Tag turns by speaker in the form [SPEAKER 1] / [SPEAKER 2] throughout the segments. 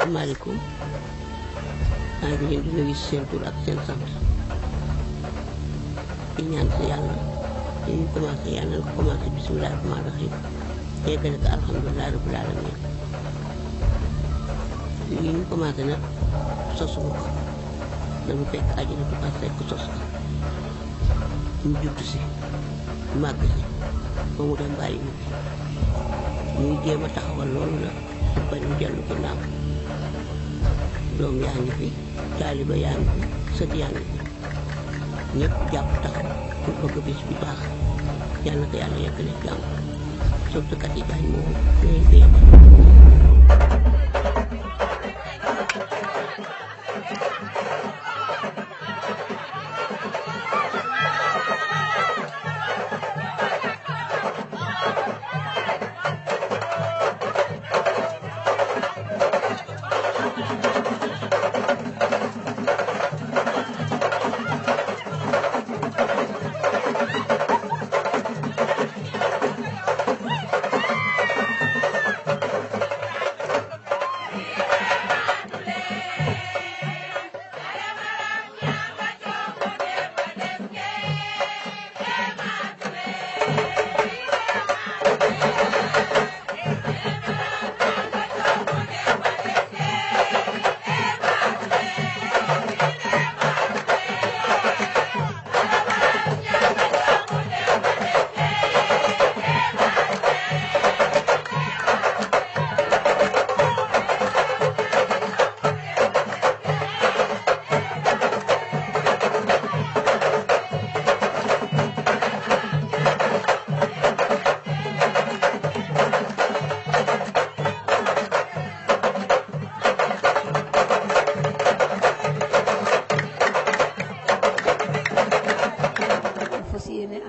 [SPEAKER 1] Assalamualaikum. Maa ngi leen di nuyu seen tur ak seen sant di ñaan si yàlla dañuy commencé yàlla na ko commencé bisimilah rahmaani rahiim yeggale ko alhamdulilah rabbil alamin lii ñu commencé nag sosuma ko dama fekk àjjana du pas fekk sos ko ñu judd si màgg si ba mu dem bàyyi ñu ñuy jéem a taxawal loolu nag su bañ mu dellu ginnaaw doom yaa ngi fi taaliba yaa ngi fi sët yaa ngi fi ñëpp jàpp taxaw pour bëgg bis bi baax yàlla na ko yàlla yeggale jàmm surtout kat yi gaañ moom leen fi yemal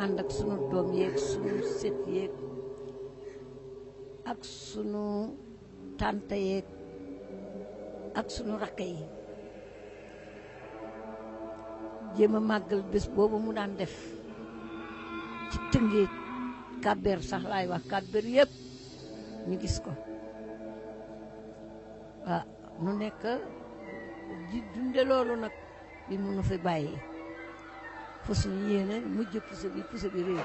[SPEAKER 1] ànd ak sunu doom yeeg sunu sët yeeg ak sunu tante yeeg ak sunu rakk yi jéem a màggal bés boobu mu daan def ci Tëngéej Kàbbeer sax laay wax Kàbbeer yëpp ñu gis ko waaw nu nekk di dunde loolu nag bi mu nu fi bàyyi fa suñu yéene mujj puso bi réew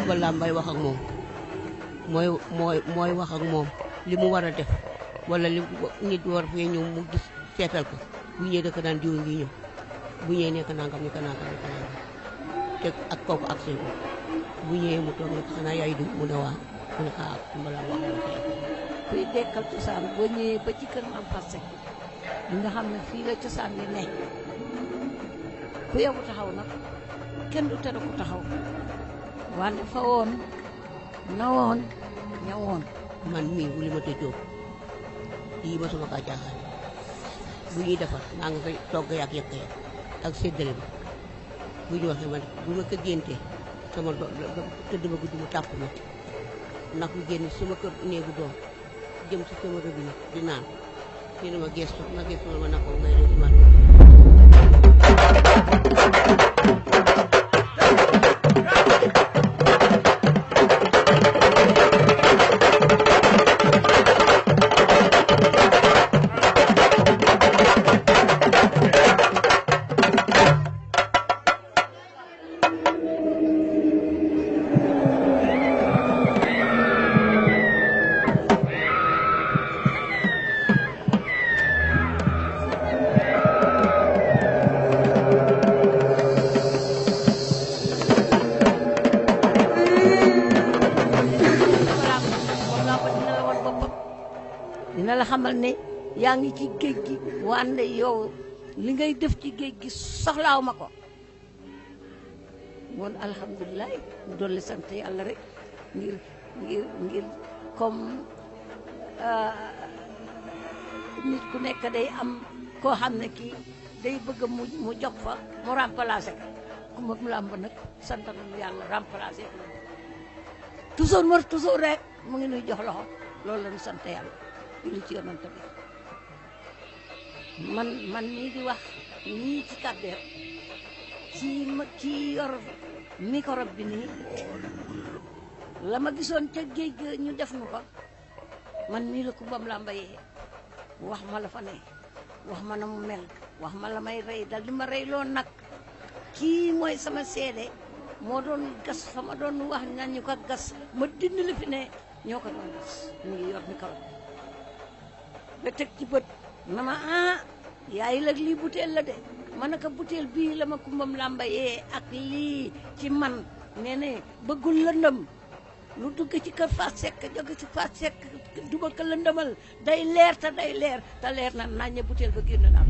[SPEAKER 1] walla mbay wax ak moom mooy wax ak moom li mu war a def walla li nit war fee ñëw mu gis seetal ko bu ñëwee dëkk daan diw ngi ñëw bu ñëwee nekk nangam ni ko nangam te ak kooku ak seen bu ñëwee mu toog ne ko xanaa yaay du mu ne waa mu ne ah mbala wax la kuy dekkal cosaan boo ñëwee ba ci kër Maam Fatou Seck li nga xam ne fii la cosaan li nekk ku yow taxaw nag kenn du tere ku taxaw wante fa woon na woon ñawoon man mii wu li ma tëjoo yii ma suma kaa jaaxal bu ñuy defar maa ngi koy togg ak yëkk ya ak séddale bi bu ñu waxee man bu ma ko géntee sama tëdd ba guddi mu tàpp ma ndax mu génn sama kër néegu doom jëm si sama robinet di naan ñu ne ma gestu ma nakoo ngay def man dina la xamal ne yaa ngi ci géej gi wande yow li ngay def ci géej gi soxlaaw ma ko woon alhamdulilah dolli sant yàlla rek
[SPEAKER 2] ngir comme nit ku nekk day am koo xam ne kii day bëgg mu jox fa mu remplacer ko Kumba Lamb nag sant nañu yàlla remplacer ko toujours rek mu ngi nuy jox loxo loolu la ñu sant yàlla julli ci yonent bi man nii di wax nii ci kàddeer kii yor micro bi nii la ma gisoon ca géej ga ñu def nu ko man nii la Kumba Lamb yee wax ma la fa ne wax ma na mu mel wax ma la may rey dal di ma rey loo nag kii mooy sama seede moo doon gas fa ma doon wax nañu ko gas ma dindi li fi ne ñoo ko doon gas ñu ngi yor micro ba teg ci bët na ma yaay la lii butéel la de ma ne ko butéel bii la ma Kumba Lamb yee ak lii ci man nee ne bëggul lëndëm lu dugg ci kër Fass Seck jóge ci Fass Seck dugal ko lëndëmal day leer te leer na naññe butéel ba génn na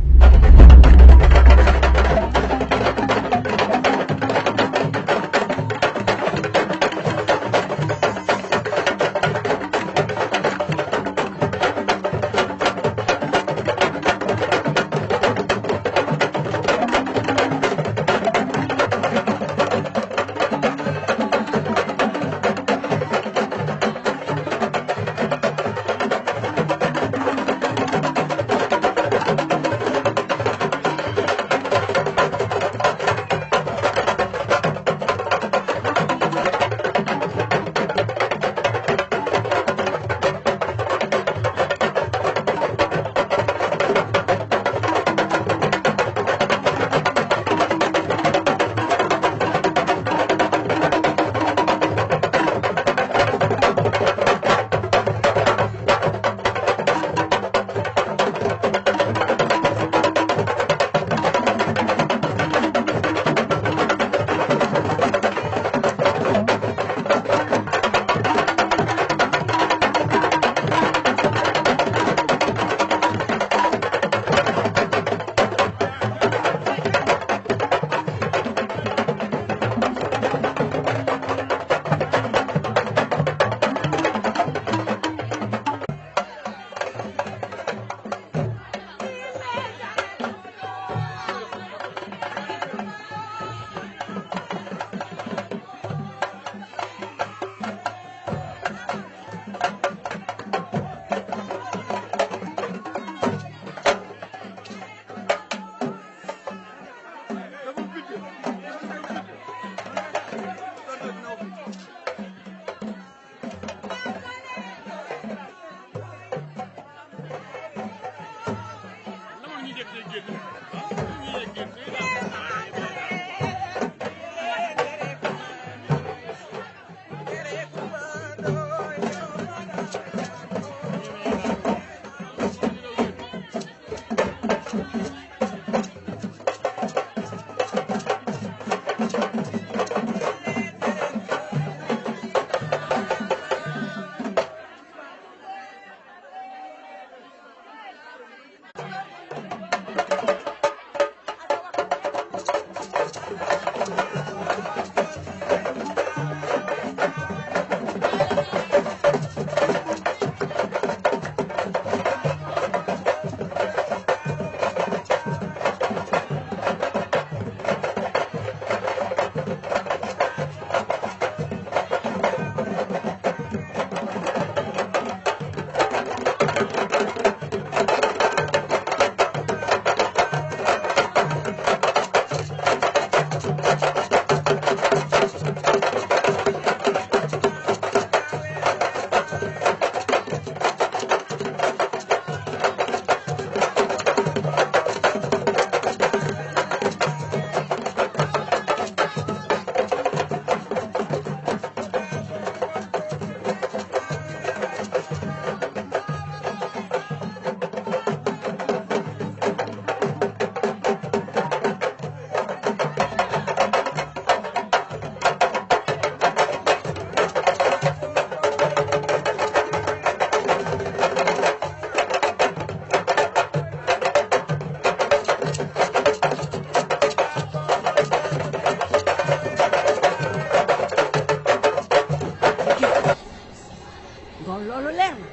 [SPEAKER 2] loolu leer na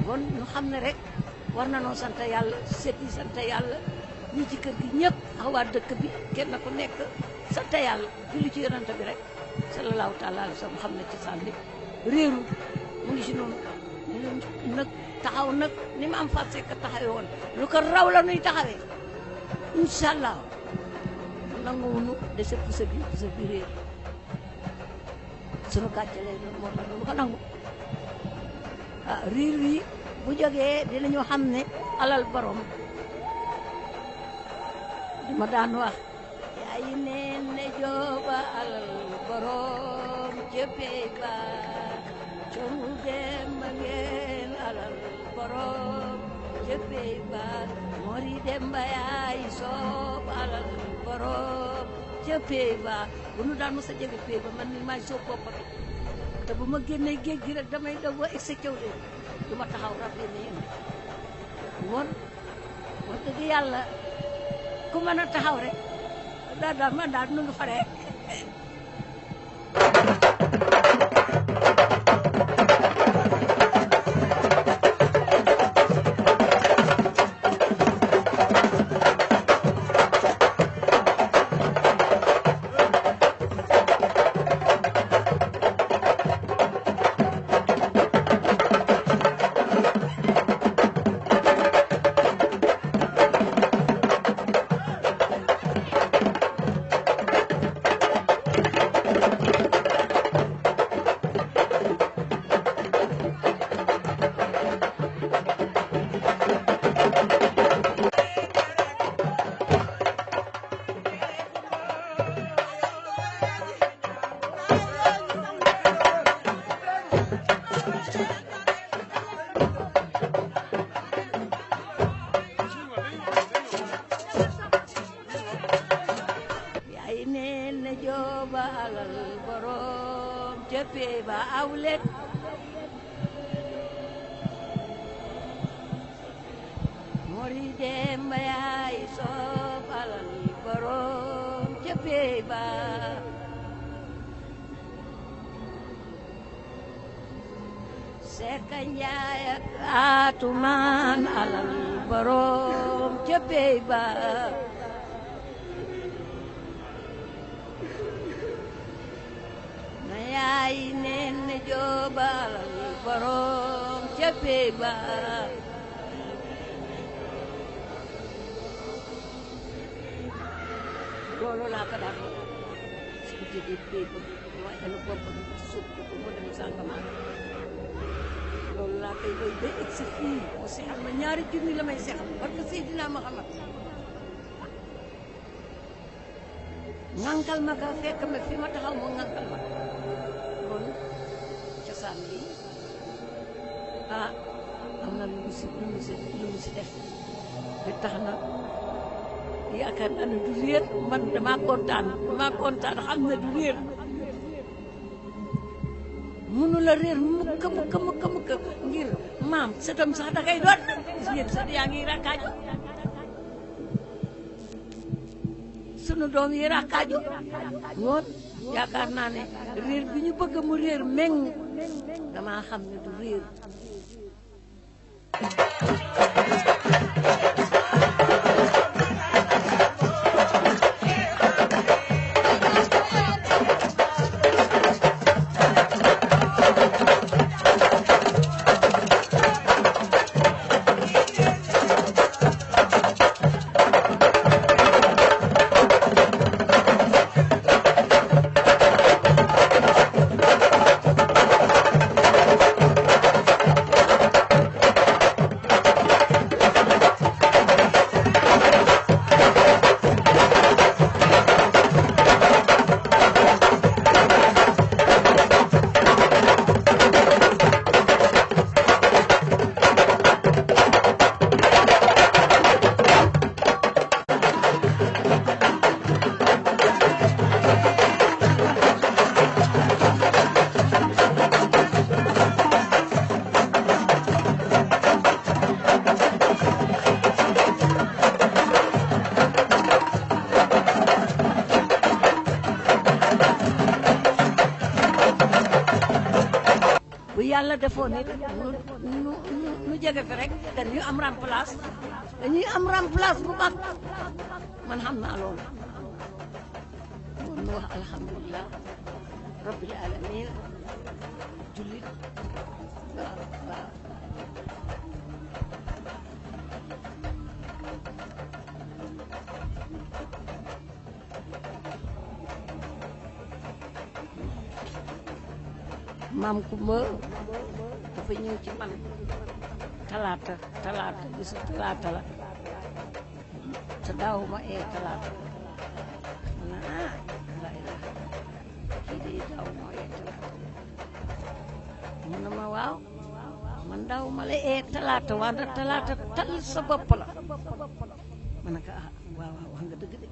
[SPEAKER 2] kon ñu xam ne rek war na noo sant yàlla set yi sant yàlla ñi ci kër gi ñëpp ak waa dëkk bi kenn ku nekk sant yàlla julli ci yonent bi rek sallallahu taala alayhi wa sallam xam ne ci sànni réeru mu ngi si noonu ñu nag taxaw nag ni ma am fàtte ka taxawee woon lu ko raw la nuy taxawee incha allah nanguwunu dese pusa bi réer sunu gàcce lay doon moo tax lu ko nangu ah riir yi bu jógee dinañu xam ne alal borom di ma daan wax yaay neen ne jooba alal borom jëppee ba coomu dem ba ngeen alal borom jëppee ba mori dem ba yaay soob alal borom jëppee ba bu nu daan mos a jege pee ba man ni maay soob boppa bi te bu ma génnee géej gi rek damay daw ba egg sa caw leen du ma taxaw rafet ne yéen woon wax dëgg yàlla ku mën a taxaw rek daal man daal nu ngi faree jooba alal borom jëppee ba awlet mori dem ba yaay soob alal borom jëppee ba Seka Njaay ak Atumaan alal borom jëppee ba yaay neen ne jooba alal borom jëppee ba loolu laa ko daan su ko jëlee pee ba mooy enu bopp bi ci suuf ko mu dem Sàngamaan loolu laa koy bay ba egg si fii mu seexal ma ñaari junni la may seexal parce que Seydina Muhammad ŋànkal ma ka fekk ma fi ma taxaw mu ŋànkal ma kon cosaan bi ah am na lu mu si def ba tax na yaakaar naa ne du réer man damaa kontaan xam ne du réer munu la réer mukk ngir maam setam sax da kay doon yéen sax yaa ngi rakkaaju sunu doom yi rakkaaju woon yaakaar naa ne réer bi ñu bëgg mu réer meng damaa xam ne du réer bu yàlla defoon it nu jege fi rek dañuy am remplace bu mag man xam naa loolu kon nu wax alhamdulilah rabbil alamin jullit waaw waaw maam Kumba dafa ñëw ci man talaata bisu talaata la te daawuma talaata ma ne la ilaha kii de daawuma talaata mu ne ma waaw man daawuma la talaata wante talaata tal sa bopp la ma ne ko waaw wax nga dëgg de